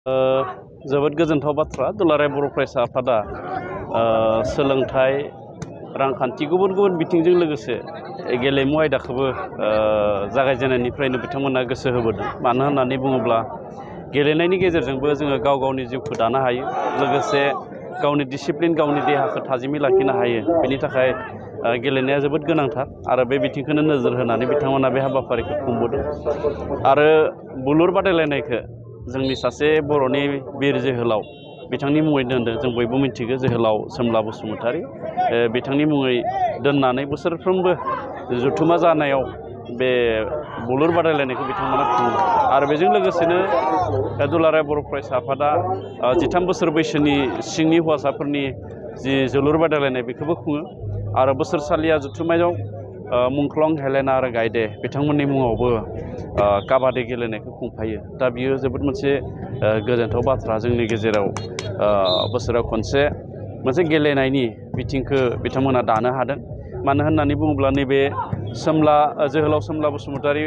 जोबोद गोजोनथाव बाथ्रा दुलाराय बर' फरायसा आफादा सोलोंथाइ रांखान्थि गुबुन गुबुन बिथिंजों लोगोसे गेलेमु आयदाखौबो जागायजेननायनिफ्रायनो बिथांमोना गोसो होबोदों। मानो होननानै बुङोब्ला गेलेनायनि गेजेरजोंबो जोङो गाव गावनि जिउखौ दानो हायो, लोगोसे गावनि डिसिप्लिन गावनि देहाखौ थाजिमै लाखिनो हायो। बेनि थाखाय गेलेनाया जोबोद गोनांथार आरो बे बिथिंखौनो नोजोर होनानै बिथांमोना बे हाबाफारिखौ खुंबोदों। आरो बुलुर बादायलायनायखौ जोंनि सासे बर'नि बिर जोहोलाव बिथांनि मुङै दोनदों। जों बयबो मिथिगौ जोहोलाव सोमला बसुमतारी बिथांनि मुङै दोननानै बोसोरफ्रोमबो जथुमा जानायाव बे बुलुर बादायलायनायखौ बिथांमोना खुङो। आरो बेजों लोगोसेनो दुलाराय बर' फरायसा आफादा 13 बोसोर बैसोनि सिंनि हौवासाफोरनि जि जोलुर बादायलायनाय बेखौबो खुङो। आरो बोसोरसालिया जथुम्मायाव मुंख्लं हेलेना आरो गायदे बिथांमोननि मुङावबो काबादि गेलेनायखौ खुंफायो। दा बियो जोबोद मोनसे गोजोनथाव बाथ्रा जोंनि गेजेराव बोसोराव खनसे मोनसे गेलेनायनि बिथिंखौ बिथांमोना दानो हादों। मानो होननानै बुङोब्ला नैबे जोहोलाव सोमला बसुमतारी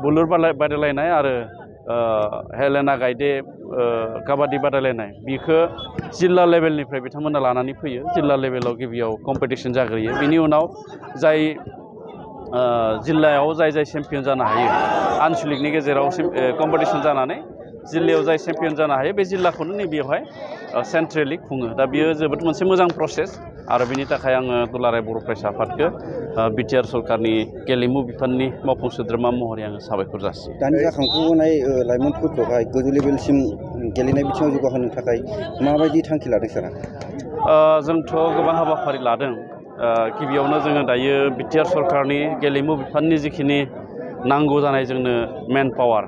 बुलुर बादायलायनाय आरो हेलेना गायदे काबादि बादायलायनाय बिखौ जिल्ला लेभेलनिफ्राय बिथांमोना लानानै फैयो। जिल्ला लेभेलाव गिबियाव कम्पिटिसन जाग्रोयो, बिनि उनाव जाय जिल्लायाव जाय चेम्पियन जानो हायो, आनसलिकनि गेजेराव कम्पिटिसन जानानै जिल्लायाव जाय चेम्पियन जानो हायो बे जिल्लाखौनो नैबेयावहाय सेन्ट्रेलि खुङो। दा बियो जोबोद मोनसे मोजां प्रसेस आरो बिनि थाखाय आङो दुलाराय बर' फरायसा आफादखौ बिटिआर सरकारनि गेलेमु बिफाननि मावफुं सोद्रोमा महरै आङो साबायखर जासियो। दानि जाखांफुनाय लाइमोनफोरखौहाय गोजौ लेभेलसिम गेलेनाय बिथिङाव जौगाहोनो थाखाय माबायदि थांखि लादों सारा? जोंथ' गोबां हाबाफारि लादों। गिबियावनो जोङो दायो बिटिआर सरकारनि गेलेमु बिफाननि जिखिनि नांगौ जानाय जोंनो मेन पावार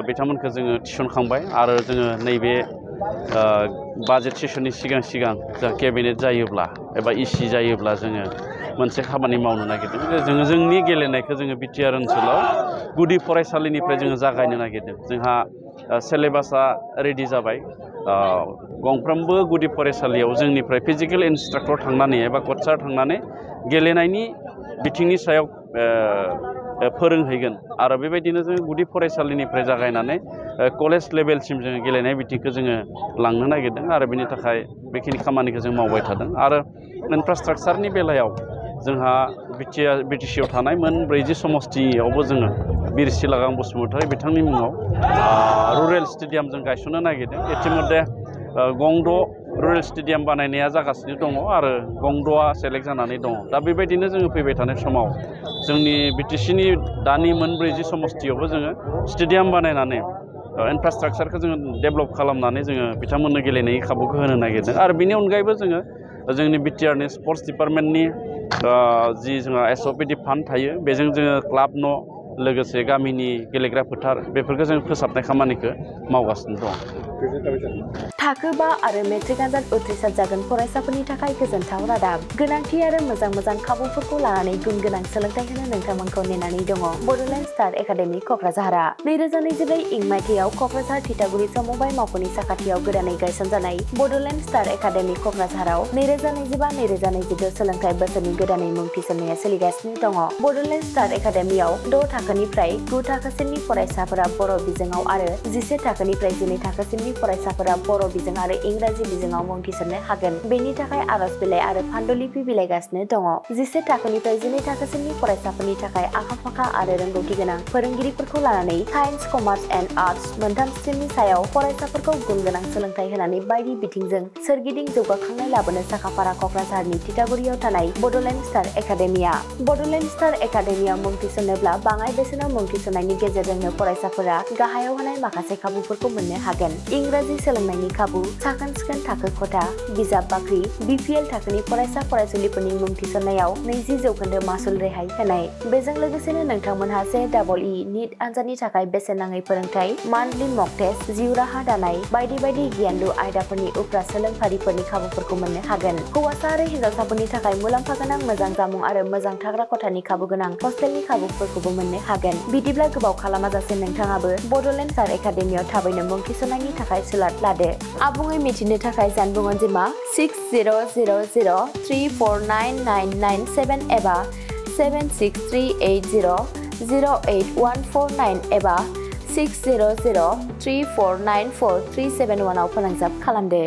बिथांमोनखौ जोङो थिसनखांबाय आरो जोङो नैबे बाजेट सेसननि सिगां जा केबिनेट जायोब्ला एबा इसि जायोब्ला जोङो मोनसे खामानि मावनो नागिरदों। जोङो जोंनि गेलेनायखौ जोङो बिटिआर ओनसोलाव गुदि फरायसालिनिफ्राय जोङो जागायनो नागिरदों। जोंहा सिलेबासा रेडि जाबाय। गंफ्रोमबो गुदि फरायसालियाव जोंनिफ्राय फिजिकेल इन्सट्राक्टर थांनानै एबा कचार थांनानै गेलेनायनि बिथिंनि सायाव फोरोंहैगोन आरो बेबायदिनो जोङो गुदि फरायसालिनिफ्राय जागायनानै कलेज लेभेलसिम जोङो गेलेनाय बिथिंखौ जोङो लांनो नागिरदों आरो बेनि थाखाय बेखिनि खामानिखौ जों मावबाय थादों। आरो इनफ्रास्ट्राक्चारनि बेलायाव जोंहा बिटिसिआव थानाय मोन 40 समस्तियावबो जोङो बिर सिलागां बसुमतारी बिथांनि मुङाव रुरेल स्टेडियाम जों गायसननो नागिरदों। इतिमध्ये गंद' रुरेल स्टेडियाम बानायनाया जागासिनो दङ आरो गंद'आ सेलेक्ट जानानै दङ। दा बेबायदिनो जोङो फैबाय थानाय समाव जोंनि बिटिसिनि दानि मोन 40 समस्तियावबो जोङो स्टेडियाम बानायनानै इनफ्रास्ट्राक्चारखौ जोङो डेभेलप खालामनानै जोङो बिथांमोननो गेलेनायनि खाबुखौ होनो नागिरदों। आरो बिनि अनगायैबो जोङो जोंनि बिटिआरनि स्पर्ट्स डिपार्टमेन्टनि जि जोंहा एसअपिडि फान्ड थायो बेजों जोङो क्लाब न' लोगोसे गामिनि गेलेग्रा फोथार बेफोरखौ जों फोसाबनाय खामानिखौ मावगासिनो दं। थाखो 5 आरो मेट्रिक आनजाद उथ्रिसार जागोन फरायसाफोरनि थाखाय गोजोनथाव रादाब। गोनांथि आरो मोजां खाबुफोरखौ लानानै गुन गोनां सोलोंथाइ होनो नोंथांमोनखौ नेनानै दङ बड'लेण्ड स्टार एकाडेमि क'क्राझारआ। 2024 इं मायथाइयाव क'क्राझार थिथागुरि समबाय मावख'नि साखाथियाव गोदानै गायसनजानाय बड'लेण्ड स्टार एकाडेमि क'क्राझाराव 2025-2026 सोलोंथाइ बोसोरनि गोदानै मुं थिसननाया सोलिगासिनो दङ। बड'लेण्ड स्टार एकाडेमियाव 6 थाखोनिफ्राय 9 थाखोसिमनि फरायसाफोरा बर' बिजोङाव आरो 11 थाखोनिफ्राय 12 थाखोसिमनि फरायसाफोरा बर' बिजों आरो इंराजि बिजोङाव मुं थिसननो हागोन। बेनि थाखाय आर'ज बिलाइ आरो फान्डुलिपि बिलाइगासिनो दङ। 11 थाखोनिफ्राय 12 थाखोसिमनि फरायसाफोरनि थाखाय आखा-फाखा आरो रोंगौथि गोनां फोरोंगिरिफोरखौ लानानै साइन्स, कमार्स एन्ड आर्टस मोनथाम स्ट्रिमनि सायाव फरायसाफोरखौ गुन गोनां सोलोंथाइ होनानै बायदि बिथिंजों सोरगिदिं जौगाखांनाय लाबोनो साखाफारा क'क्राझारनि थिथागुरियाव थानाय बड'लेण्ड स्टार एकाडेमिया। बड'लेण्ड स्टार एकाडेमियाव मुं थिसननोब्ला बाङाइ बेसेनाव मुं थिसननायनि गेजेरजोंनो फरायसाफोरा गाहायाव होनाय माखासे खाबुफोरखौ मोननो हागोन। इंराजि सोलोंनायनि खाबु, साखोन-सिखोन थाखो खथा, बिजाब बाख्रि, BPL थाखोनि फरायसा-फरायसुलिफोरनि मुं थिसननायाव 20% मासुल रेहाय होनाय। बेजों लोगोसेनो नोंथांमोनहा JEE नीट आनजादनि थाखाय बेसेन नाङै फोरोंथाय, मान्थलि मक टेस्ट, जिउ राहा दानाय बायदि गियानलु आयदाफोरनि उफ्रा सोलोंफारिफोरनि खाबुफोरखौ मोननो हागोन। हौवासा आरो हिन्जावसाफोरनि थाखाय मुलाम्फा गोनां मोजां जामुं आरो मोजां थाग्रा खथानि खाबु गोनां हस्टेलनि खाबुफोरखौबो मोननो हागोन। बिदिब्ला गोबाव खालामाजासे नोंथाङाबो बड'लेण्ड स्टार एकाडेमियाव थाबैनो मुं थिसननायनि थाखाय सुलाद लादो। आबुङै मिथिनो थाखाय जानबुं अनजिमा 6000349997 एबा 763800814 एबा 6003494371 आव फोनांजाब खालामदो।